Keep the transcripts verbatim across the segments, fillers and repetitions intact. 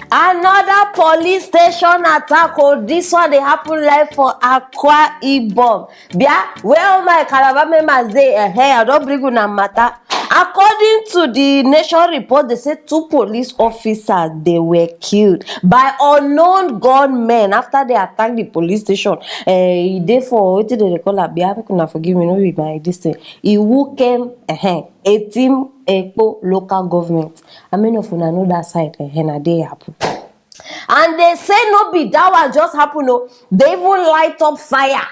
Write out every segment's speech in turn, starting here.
Another police station attack. Oh, this one dey happen live for Akwa Ibom. Bia, where all my Calabar members dey? Eh, hey, I don bring una matter. According to the Nation report, they say two police officers, they were killed by unknown gunmen after they attacked the police station. Eh, e dey for wetin dem dey call am? Bia, make una forgive me, no be my this thing. Iwukem, eh, Etim Ekpo local government. How many of una know that side? Eh, na dey happen. And they say no be that one just happen o. They even light up fire.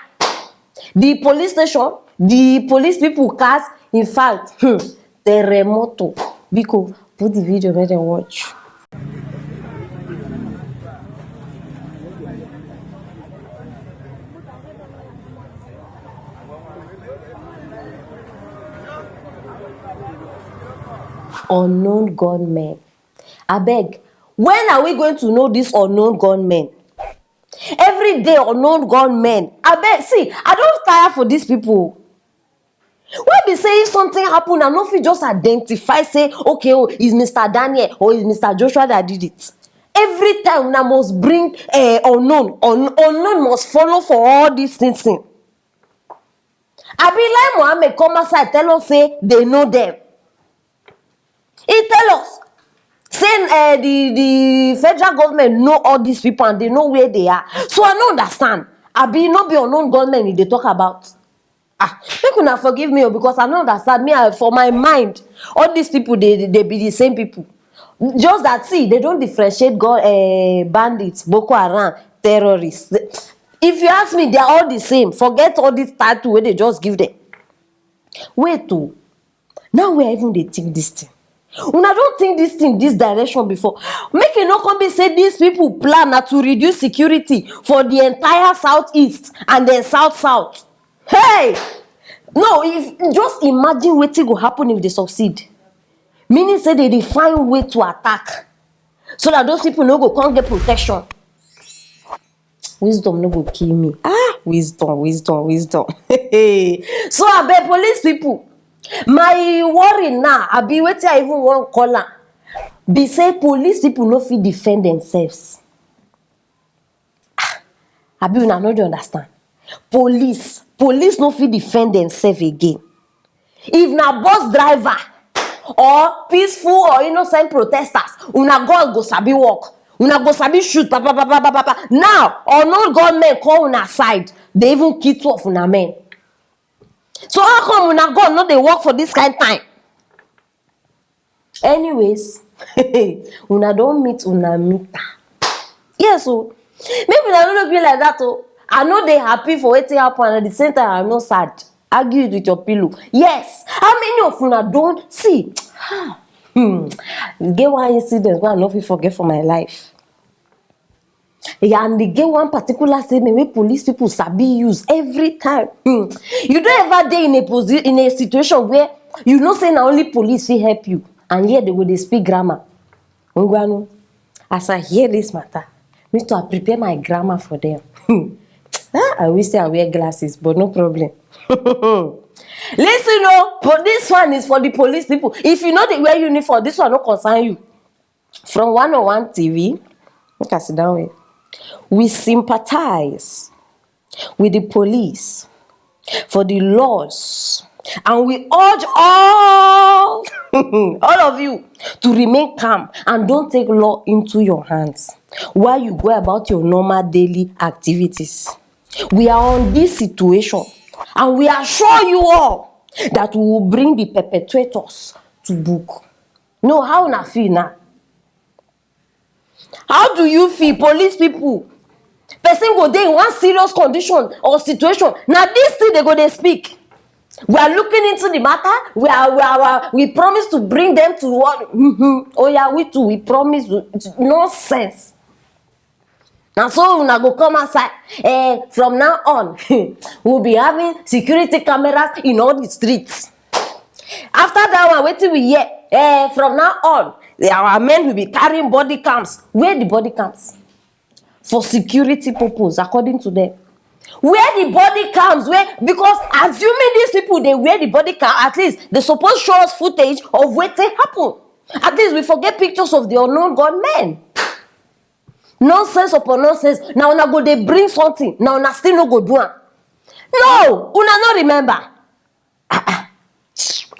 The police station, the police people cars, in fact, hmm, terremoto. Biko, put the video, make dem watch. Unknown gunmen. Abeg, when are we going to know these unknown gunmen? Every day, unknown gunmen. Abeg, see, I don tire for these people. Why be say if something happen, I no fit just identify say, okay, oh, is Mister Daniel or is Mister Joshua that did it? Every time, una must bring, eh, unknown. Un-, unknown must follow for all these things. Abi Lai Mohammed come outside tell us say they know them. He tell us say, eh, the, the federal government know all these people and they know where they are. So I no understand. Abi no be unknown gunmen he dey talk about? Ah, make una forgive me o, because I no understand. Me, I, for my mind, all these people, they, they be the same people. Just that, see, they don't differentiate gun, eh, bandits, Boko Haram, terrorists. If you ask me, they are all the same. Forget all this title wey they just give them. Wait o, now wey I even dey think this thing, una don think this thing this direction before? Make e no come be say these people plan na to reduce security for the entire southeast and then south south. Hey! No, if, just imagine wetin go happen if they succeed. Meaning say they dey find way to attack so that those people no go come get protection. Wisdom no go kill me. Ah, wisdom, wisdom, wisdom. So abeg, police people, my worry now, abi wetin I even wan call am, be say police people no fit defend themselves. Ah, abi una no dey understand? Police, police no fit defend themselves again. If na bus driver or peaceful or innocent protesters, una gun go sabi work. Una go sabi shoot, pa, pa, pa. Now, unknown gunmen come una side, they even kill two of una men. So how come una gun no dey work for this kind time? Anyways, una don meet una meter. Yes o. Make una no look me like that o. I no dey happy for wetin happen, and at the same time, I no sad. Argue it with your pillow. Yes. How many of una don see? Hmm. E get one incident wey I no fit forget for my life. Yeah, and e get one particular statement wey police people sabi use every time. Hmm. You don ever dey in a posi-, in a situation where you know say na only police fit help you, and yet they go dey speak grammar? Ngwanu, as I hear this matter, me too, I prepare my grammar for them. Hmm. Ah, I wish say I wear glasses, but no problem. Listen o, but this one is for the police people. If you no dey wear uniform, this one no concern you. From one oh one T V, make I sit down here. We sympathize with the police for the loss, and we urge all, all of you to remain calm and don't take law into your hands while you go about your normal daily activities. We are on this situation, and we assure you all that we will bring the perpetrators to book. No, how una feel now? How do you feel, police people? Person go dey in one serious condition or situation. Na this thing they go dey speak. We are looking into the matter. We are, we are, we are, we promise to bring them to what? Mm-hmm. Oh yeah, we too. We promise. Nonsense. Na so una go come outside. Eh, from now on, we'll be having security cameras in all the streets. After that one, wetin we hear? Eh, from now on, our men will be carrying body cams. Where the body cams? For security purpose, according to them. Where the body cams? Where? Because assuming these people, they wear the body cam, at least they suppose show us footage of wetin happen. At least we forget pictures of the unknown gunmen. Nonsense upon nonsense. Na una go dey bring something, na una still no go do am. No, una no remember.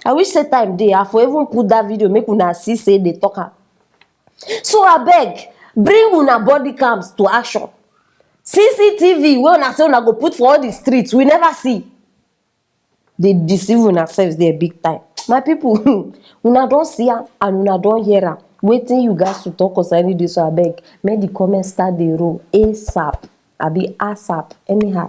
I wish say time dey, I for even put that video make una see say dey talk am. So abeg, bring una body cams to action. C C T V wey una say una go put for all the streets, we never see. Dey deceive una selves there big time. My people, una don see am and una don hear am. Wetin you guys to talk concerning this one, abeg, make the comments start dey roll ASAP. Abi ASAP, anyhow.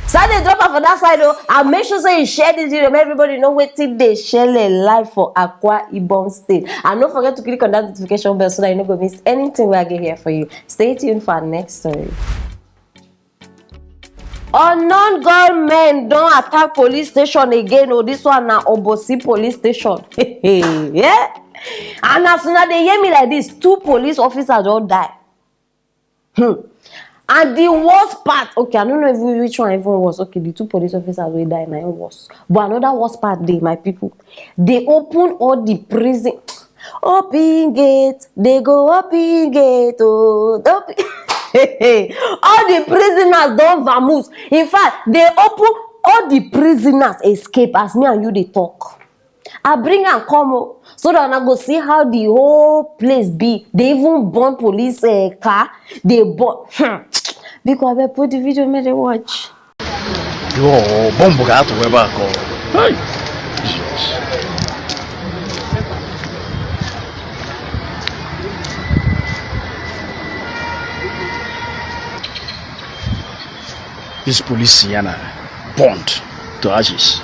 Start dey drop am for that side o, and make sure say you share this video, make everybody know wetin dey shele live for Akwa Ibom State. And no forget to click on that notification bell so that you no go miss anything wey I get here for you. Stay tuned for our next story. Unknown gunmen don attack police station again o. This one na Obosi police station. Yeah. And as una dey hear me like this, two police officers don die. Hmm. And the worst part, okay, I don't know even which one even worse. Okay, the two police officers wey die na im worse. But another worst part dey, my people. Dey open all the prison. Open gate, dey go open gate o. Open all the prisoners don vamoose. In fact, dey open, all the prisoners escape as me and you dey talk. I bring am come o, so that una go see how the whole place be. Dey even burn police eh, car, dey burn. Hmm. Biko, abeg put the video make dem watch. Yo, bomb ga to we back o. Hey, Jesus. This police yana burned to ashes.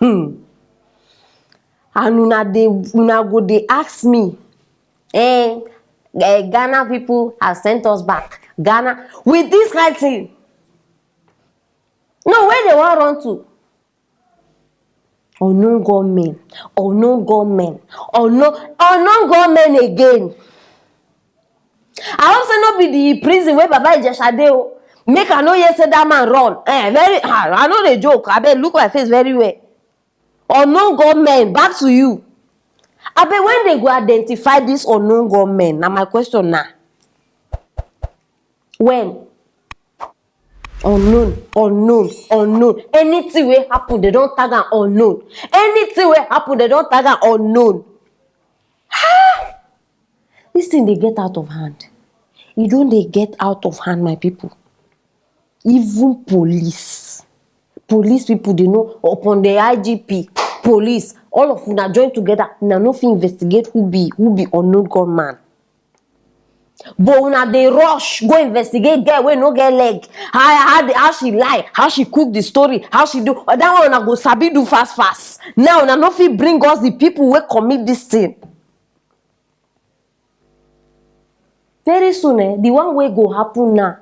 Hmm. And una dey, una go dey ask me, eh, eh, Ghana people have sent us back. Ghana with this kind thing. No, where they wan run to? Unknown gunmen, unknown gunmen, unknown, unknown gunmen again. I hope say no be the prison wey Baba Ijesha dey o. Make I no hear say that man run. Eh, very, ah, I no dey joke. Abeg look my face very well. Unknown gunmen, back to you. Abeg, when they go identify this unknown gunmen? Na my question na. When? Unknown, unknown, unknown. Anything wey happen, they don tag am unknown. Anything wey happen, they don tag am unknown. Ha! This thing dey get out of hand. E don dey get out of hand, my people. Even police, police people, they know upon the I G P, police, all of una join together. Una no fit investigate who be, who be unknown gunman. But una dey rush go investigate girl wey no get leg. How, how, the, how she lie, how she cook the story, how she do. That one una go sabi do fast fast. Now una no fit bring us the people wey commit this thing. Very soon, eh, the one wey go happen now,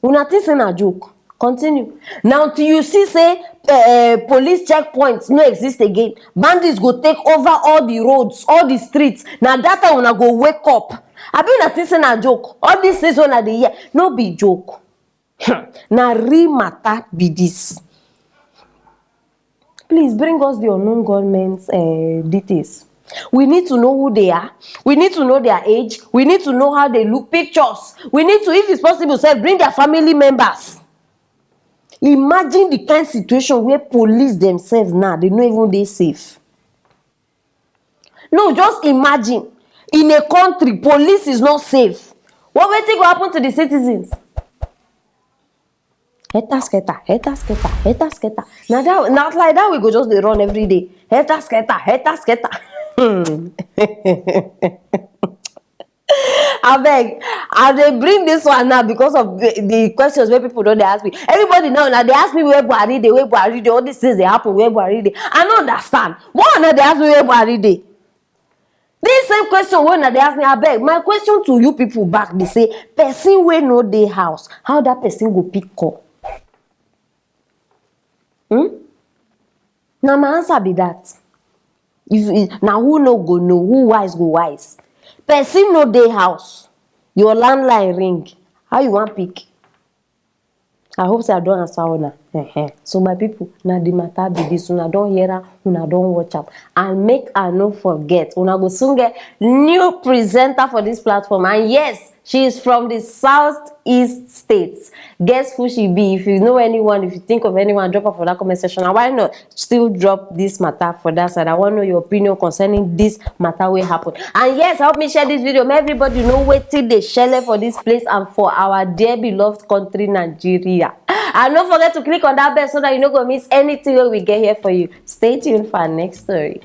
una think say na joke. Continue. Now till you see say eh, police checkpoints no exist again, bandits go take over all the roads, all the streets. Na that time una go wake up. Abi una think say na joke? All these things wey una dey hear no be joke. Hmm, na real matter be this. Please bring us the unknown gunmen's uh, details. We need to know who they are. We need to know their age. We need to know how they look. Pictures. We need to, if it's possible, sef, bring their family members. Imagine the kind situation where police themselves now, they no even dey safe. No, just imagine, in a country, police is not safe. What wetin go happen to the citizens? Heta sketa, heta sketa, heta sketa. Na that, na like that we go just dey run every day. Heta sketa, heta sketa. Hmm. Abeg, I dey bring this one now because of the, the questions wey people don dey ask me. Everybody now, now dey ask me where Buhari dey, where Buhari dey, all these things dey happen, where Buhari dey. I no understand. Why una dey ask me where Buhari dey? This same question wey una dey ask me, abeg, my question to you people back be say, person wey no dey house, how that person go pick call? Hmm? Na my answer be that. If, if na who no go know, who wise go wise. Person no dey house, your landline ring, how you wan pick? I hope say I don answer una. Ehen. So my people, na the matter be this. Una don hear am, una don watch am. And make I no forget, una go soon get new presenter for this platform. And yes, she is from the southeast states. Guess who she be? If you know anyone, if you think of anyone, drop her for that comment section. And why not still drop this matter for that side? I want to know your opinion concerning this matter wey happen. And yes, help me share this video. Make everybody know wetin dey shele for this place and for our dear beloved country, Nigeria. And don't forget to click on that bell so that you no go miss anything wey we get here for you. Stay tuned for our next story.